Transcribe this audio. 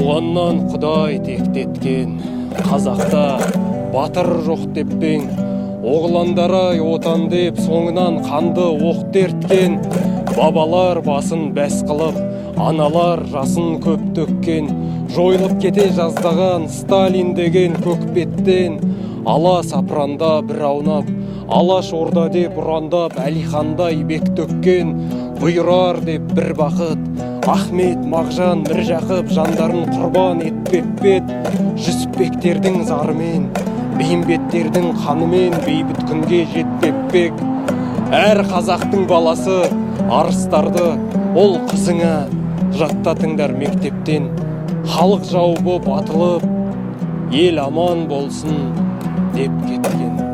Туғаннан Құдай тектеткен, қазақта батыр жоқ деп пе ең? Оғландар-ай, отан деп соңынан қанды оқ дерткен. Бабалар басын бәс қылып, аналар жасын көп төккен. Жойылып кете жаздаған Сталин деген көкбеттен. Ала сапыранда бір аунап, Алаш орда деп ұрандап, Әлихандай бек төккен. Бұйырар деп бір бақыт, Ахмет, Мағжан, Міржақып жандарын құрбан етпеп пе еді? Жүсіпбектердің зарымен, Бейімбеттердің қанымен бейбіт күнге жетпеп пе ек? Әр қазақтың баласы арыстарды ұл қызыңа жаттатыңдар мектептен. Халық жауы боп атылып, ел аман болсын деп кеткен.